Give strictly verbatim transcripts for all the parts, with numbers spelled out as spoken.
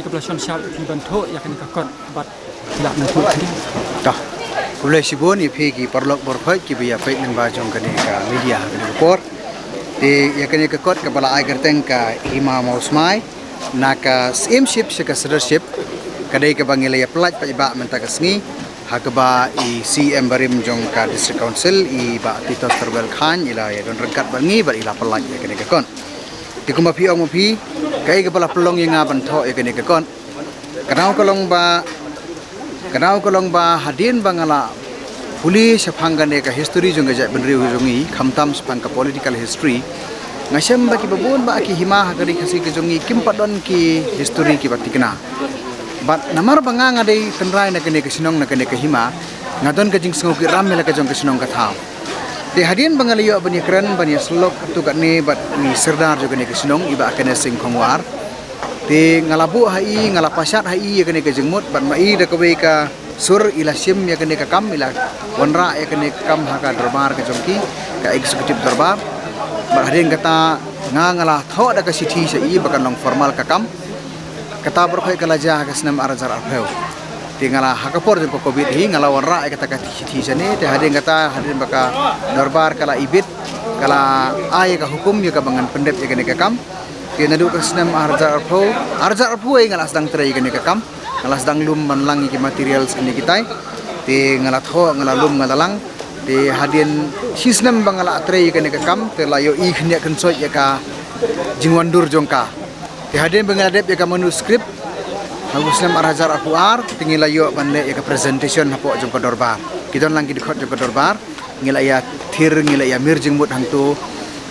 Population shap phi ban thoh ïa kane ka kot bad ki lah ban thoh. Khublei shibun ïa phi ki paralok baroh kiba ïa peit lyngba jong kane ka media ha kane ka por. Te ïa kane ka kot kaba la ai kyrteng ka Hima Mawsmai, na ka Syiemship sha ka Sirdarship, ka dei kaba ngi la ïa pyllait paidbah mynta ka sngi ha kaba i C M barim jong ka District Council, i Bah Titosstarwell Chyne, i la ïa don ryngkat bad ngi bad i la pyllait ïa kane ka kot. Te kumba phi ong ma phi, kaei kaba la pynlong ïa nga ban thoh ïa kane ka kot? Ka daw ka long ba, ka daw ka long ba hadien ba nga la pule shaphang kane ka history jong ka jaitbynriew jong ngi, khamtam shaphang ka political history, nga shem ba kiba bun bah ki hima ha ka ri Khasi ka jong ngi kim pat don ki history kiba thikna. Bad namar ba nga nga dei tynrai na kane ka shnong, na kane ka hima, nga don ka jingsngewkit ram ïa la ka jong ka shnong ka thaw. Te hadien ba nga la ïoh ban ïakren, ban ïasyllok katto katne bad i Sirdar jong kane ka shnong, i Bah Kenneth Sing Khongwar, te nga la buh ha i, nga la pashat ha i ïa kane ka jingmut, bad ma i da kawei ka sur i la shim ïa kane ka kam, i la wanrah ïa kane ka kam ha ka dorbar ka jong ki, ka executive dorbar. Bad hadien kata nga nga la thoh da ka shithi sha i ba kan long formal ka kam. Kata baroh ka la jia ha ka snem ar hajar arphew. Te nga la, ha ka por jong ka covid hi, nga la wanrah ïa kata ka shithi shane, te hadien kata, hadien ba ka dorbar ka la ibit, ka la ai ïa ka hukum ïa ka ba ngan pyndep ïa kane ka kam. Te naduh ka snem ar hajar arphew, ar hajar arphew ei nga la sdang trei ïa kane ka kam. Nga la sdang lum ban lang ïa ki materials kine kitai. Te nga la thoh, nga la lum, nga la lang. Te hadien shi snem ba nga la trei ïa kane ka kam, te la ïohi khyndiat khynsoit ïa ka jingwandur jong ka. Te hadien ba nga la dep ïa ka manuscript ha u snem ar hajar arphew ar, te ngi la ïoh ban leh ïa ka presentation hapoh jong ka dorbar. Ki don lang ki dkhot jong ka dorbar, ngi la ïa thir, ngi la ïa mir jingmut hangto.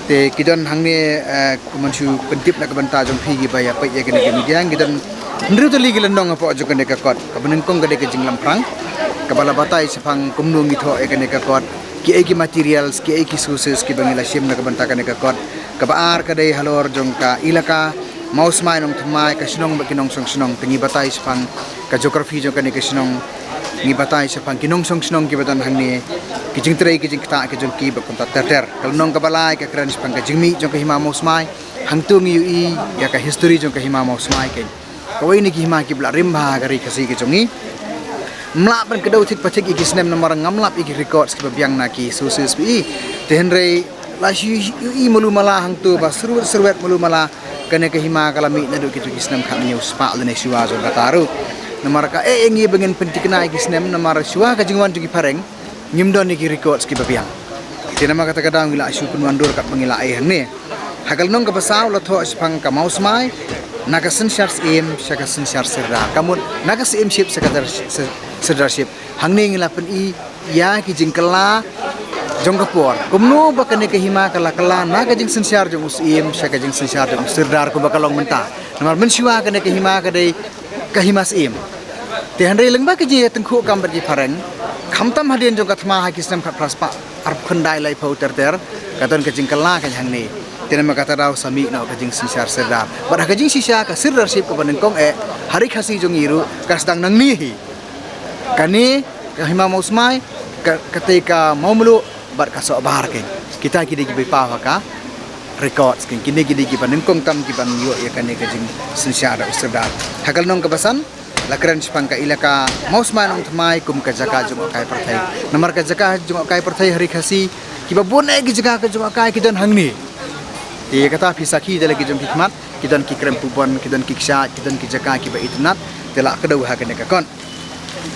Te ki don hangne, eh, kumne shu pyntip na ka bynta jong phi kiba ïa peit ïa kane ka media, ki don hynriew tylli ki lynnong hapoh jong kane ka kot. Kaba nyngkong ka dei ka jinglamphrang, kaba la batai shaphang kumno ngi thoh ïa kane ka kot, kiei ki materials, kiei ki sources kiba ngi la shim na ka bynta kane ka kot. Kaba ar ka dei halor jong ka ilaka Mawsmai Nongthymmai, ka shnong bad ki nongshong shnong, te ngi batai shaphang ka geography jong kane ka shnong, ngi batai shaphang ki nongshong shnong kiba don hangne, ki jingtrei ki jingktah ki jong ki bad kumta ter ter. Ka lynnong kaba lai ka kren shaphang ka jingmih jong ka Hima Mawsmai. Hangto ngi ïohi ïa ka history jong ka Hima Mawsmai, kane kawei na ki hima kiba la rim bha ha ka ri Khasi ka jong ngi. Ym lah ban kdew thik pathik ïa ki snem namar ngam lap ïa ki records kiba biang na ki sources phi. Te hynrei la shu ïohi malu mala hangto ba syrwet syrwet malu mala, kane ka hima ka la mih naduh kito ki snem khathynñiew spah lane shuwa jong kata ruh. Namar kaei ngi ba ngin pynthikna ïa ki snem, namar shuwa ka jingwan jong ki phareng ngim don ïa ki records kiba biang. Te namar kata ka daw ngi la shu pynwandur katba ngi la ai hangne. Ha ka lynnong kaba saw la thoh shaphang ka Mawsmai, na ka synshar Syiem sha ka synshar Sirdar, ka mut na ka Syiemship sha ka Sir-, Sir-, Sirdarship. Hangne ngi la pyni ïa ki jingkylla jong ka por, kumno ba kane ka hima ka la kylla na ka jingsynshar jong u Syiem sha ka jingsynshar jong u Sirdar kumba ka long mynta. Namar mynshuwa kane ka hima ka dei ka Hima Syiem. Te hynrei lyngba ka jingïatyngkhuh kam bad ki phareng, khamtam hadien jong ka thma ha ki snem khatphra spah arphew khyndai laiphew ter ter, ka don ka jingkylla ka hangne. Te namar kata daw sa mih noh ka jingsynshar Sirdar. Bad ha ka jingshisha ka Sirdarship kaba nyngkong eh ha ri Khasi jong ngi ruh ka sdang nangne hi. Kane ka Hima Mawsmai, ka, kata ka Mawmluh bad ka Sohbar, kane kita ki dei kiba paw ha ka records, kane kine ki dei kiba nyngkong tam kiban ïoh ïa kane ka jingsynshar da u Sirdar. Ha ka lynnong kaba san la kren shaphang ka ilaka Mawsmai Nongthymmai kum ka jaka jngohkai pyrthei. Namar ka jaka jngohkai pyrthei ha ri Khasi, kiba bun eh ki jaka ka jngohkai ki don hangne. Te kata phi sakhi da la ki jong ki khmat, ki don ki krem pubon, ki don ki kshaid, ki don ki jaka kiba itynnat. Te la kdew ha kane ka kot.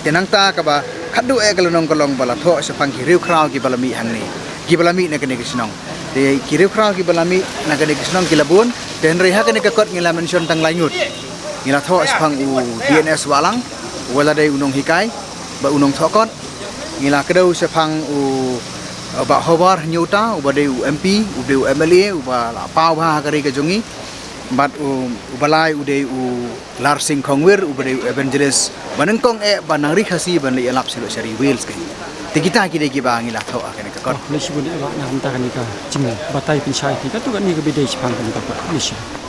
Te nangta kaba khatduh eh ka lynnong ka long ba la thoh shaphang ki riewkhraw kiba la mih hangne, kiba la mih na kane ka shnong. Te ki riewkhraw kiba la mih na kane ka shnong ki la bun. Te hynrei ha kane ka kot ngi la mention tang lai ngut. Ngi la thoh shaphang u D N S Wahlang, uba la dei u nonghikai bad u nongthoh kot. Ngi la kdew shaphang u, u Bah Hawar Hynñiewta, uba dei u M P, u dei u M L A uba la paw bha ha ka ri ka jong ngi. Bad u, uba lai u dei u Larsing Khongwir, uba dei u evangelist ba nyngkong eh ba na ri Khasi ban leit ïalap sha ri Wales, kane. Te kita ki dei kiba ngi la thoh ha kane ka kot. Oh, lei shibun eh Bah, na ka bynta kane ka jingbatai pynshai phi katto katne kaba dei shaphang kane ka kot. Lei shibun.